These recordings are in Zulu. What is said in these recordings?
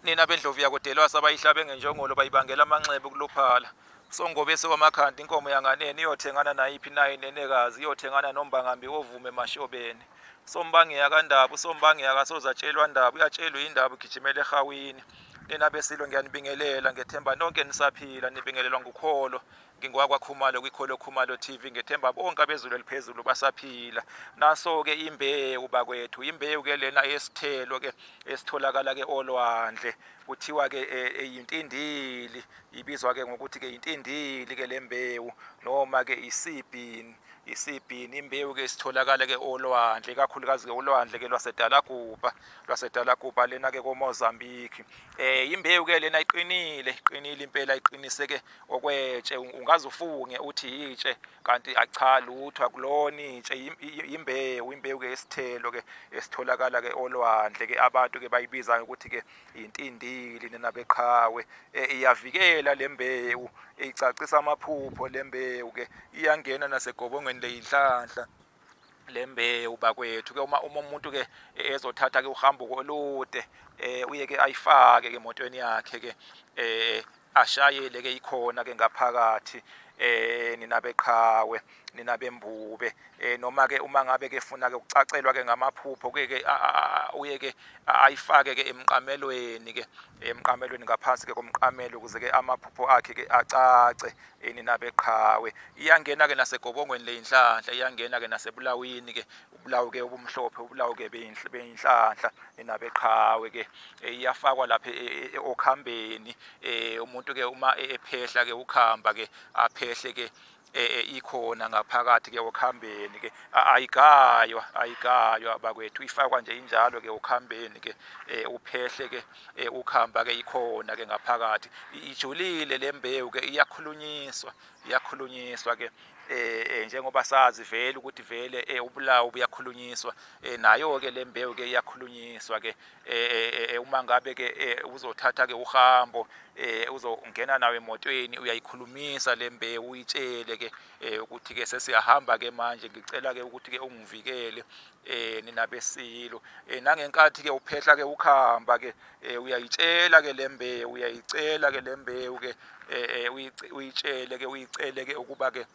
Nina bendlovu yakoDelwasa abayihlabe ngenjongolo bayibangela amanxeba ukuluphala. Songobese wamakhanda inkomo yanganeni iyothengana nayiphi na inenekazi iyothengana nombangambi wovume emashobeni. Sombangi yakandaba usombangi yakasozatshelwa ndaba uyatshelwa indaba ugijimela ehawini. Nina besilo ngiyanibingelela ngethemba nonke nisaphila nibingelelwa ngukholo. NgingowakwaKhumalo kwiKholo Khumalo TV ngethemba bonke abezulu eliphezulu basaphila. Naso-ke imbewu bakwethu, imbewu-ke lena yesithelo-ke esitholakala-ke olwandle. Kuthiwa-ke yintindili, ibizwa-ke ngokuthi-ke yintindili-ke le mbewu noma-ke isibhini. Isibhini imbewu-ke isitholakala-ke olwandle, ikakhulukazi-ke ulwandle-ke lwaseDalagubha, lwaseDalagubha lena-ke koMozambique. Imbewu-ke lena iqinile, iqinile impela, iqinise-ke okwetshe. Ungaze ufunge uthi itshe kanti cha lutho, akulona itshe, imbewu, imbewu-ke yesithelo-ke esitholakala-ke olwandle-ke abantu-ke bayibiza ngokuthi-ke intindili nina beqhawe. Iyavikela le mbewu, icacisa amaphupho le mbewu-ke, iyangena nasegobongweni leyinhlanhla le mbewu bakwethu ke. Uma umuntu ke ezothatha ke uhambo olude, uye ke ayifake ke emotweni yakhe ke, ashayele ke ikhona ke ngaphakathi, nina beqhawe, nina bembube. Noma ke uma ngabe ke funa ke ukucacelwa ke ngamaphupho ke uye ke ayifake ke emqamelweni ke, emqamelweni ngaphansi ke komqamelo ukuze ke amaphupho akhe ke acace, nina beqhawe. Iyangena ke nasegobongweni leyinhlanhla, iyangena ke nasebulawini ke, ubulawu ke obumhlophe, ubulawu ke beyinhlanhla, nina beqhawe ke. Iyafakwa lapha okhambeni, umuntu ke uma ephehla ke ukhamba ke aphehle ke ikhona ngaphakathi ke okhambeni ke, ayigaywa, ayigaywa bakwethu, ifakwa nje injalo ke okhambeni ke, uphehle ke ukhamba ke ikhona ke ngaphakathi. Ijulile le mbewu ke, iyakhulunyiswa, iyakhulunyiswa ke, njengoba sazi vele ukuthi vele ubulawu buyakhulunyiswa, nayo ke le mbewu ke iyakhulunyiswa ke. Uma ngabe ke uzothatha ke uhambo, uzongena nawe emotweni, uyayikhulumisa le mbewu, uyitshele ke ukuthi ke sesiyahamba ke manje, ngicela ke ukuthi ke ungivikele, nina besilo. Nangenkathi ke uphehla ke ukhamba ke, uyayitshela ke le mbewu, uyayicela ke le mbewu ke, uyitshele ke, uyicele ke ukuba ke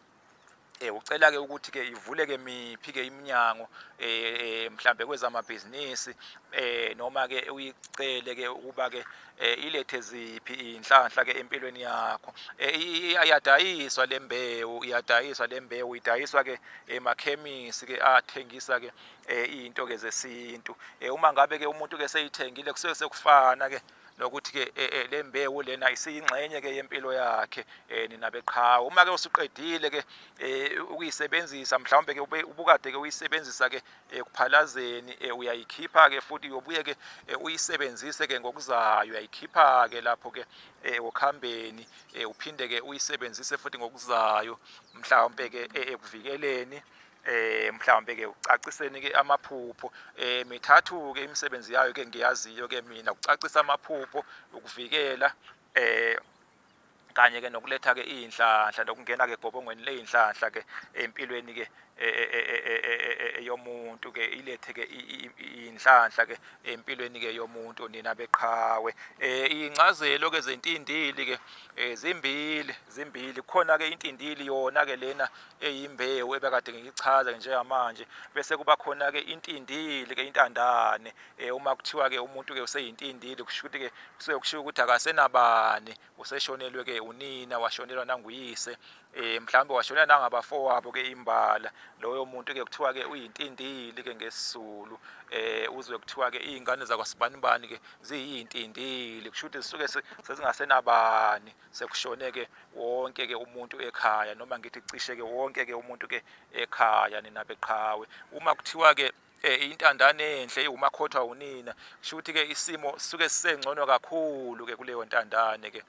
ucela ke ukuthi ke ivuleke miphi ke iminyango, mhlambe kwezamabhizinisi, noma ke uyicele ke ukuba ke ilethe ziphi inhlanhla ke empilweni yakho. Iyadayiswa le mbewu, iyadayiswa le mbewu, idayiswa ke emakhemisi ke athengisa ke izinto ke zesintu. Uma ngabe ke umuntu ke seyithengile kusuke sekufana ke nokuthi ke le mbewu lena isiyingxenye ke yempilo yakhe, nina beqhawe. Uma ke usuqedile ke ukuyisebenzisa, mhlawumbe ke ubukade ke uyisebenzisa ke ekuphalazeni, uyayikhipha ke futhi uyobuye ke uyisebenzise ke ngokuzayo, uyayikhipha ke lapho ke okhambeni, uphinde ke uyisebenzise futhi ngokuzayo, mhlawumbe ke ekuvikeleni, mhlawumbe ke ucaciseni ke amaphupho. Mithathu ke imisebenzi yayo ke ngiyaziyo ke mina, ukucacisa amaphupho, ukuvikela, kanye ke nokuletha ke inhlanhla, nokungena ke egobongweni leyinhlanhla ke empilweni ke yomuntu ke, ilethe ke inhlanhla ke empilweni ke yomuntu, nina beqhawe. Incazelo ke zentindili ke zimbili, zimbili. Kukhona ke intindili yona ke lena eyimbewu ebekade ngiyichaza njengamanje, bese kuba khona ke intindili ke intandane. Uma kuthiwa ke umuntu ke useyintindili, kusho ukuthi ke kusuke kushiwo ukuthi akasenabani, useshonelwe ke unina, washonelwa nanguyise, mhlawumbe washonelwa nangabafowabo ke imbala. Loyo muntu ke kuthiwa ke uyintindili ke ngesiZulu. Uzwe kuthiwa ke izingane zakwasibanibani ke ziyintindili, kusho ukuthi zisuke sezingasenabani, sekushone ke wonke ke umuntu ekhaya, noma ngithi cishe ke wonke ke umuntu ke ekhaya, nina beqhawe. Uma kuthiwa ke intandane enhle iwumakhothwa unina, kusho ukuthi ke isimo sisuke sisengcono kakhulu ke kuleyo ntandane ke,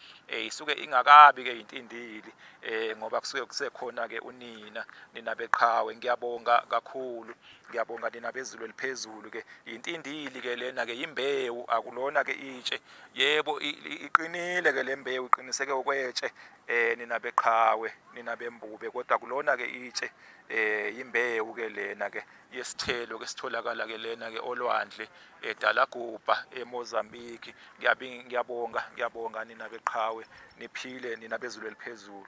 isuke ingakabi ke intindili, ngoba kusuke kusekhona ke unina, nina beqhawe. Ngiyabonga kakhulu, ngiyabonga nina bezulu eliphezulu ke. Intindili ke lena ke imbewu, akulona ke itshe. Yebo, iqinile ke le mbewu, iqiniseke okwetshe, nina beqhawe, nina bembube, kodwa kulona ke itshe, imbewu ke lena ke yesithelo ke. Isitholakala ke lena ke olwandle eDalagubha eMozambique. Ngiyabonga, ngiyabonga nina beqhawe, niphile nina bezulu eliphezulu.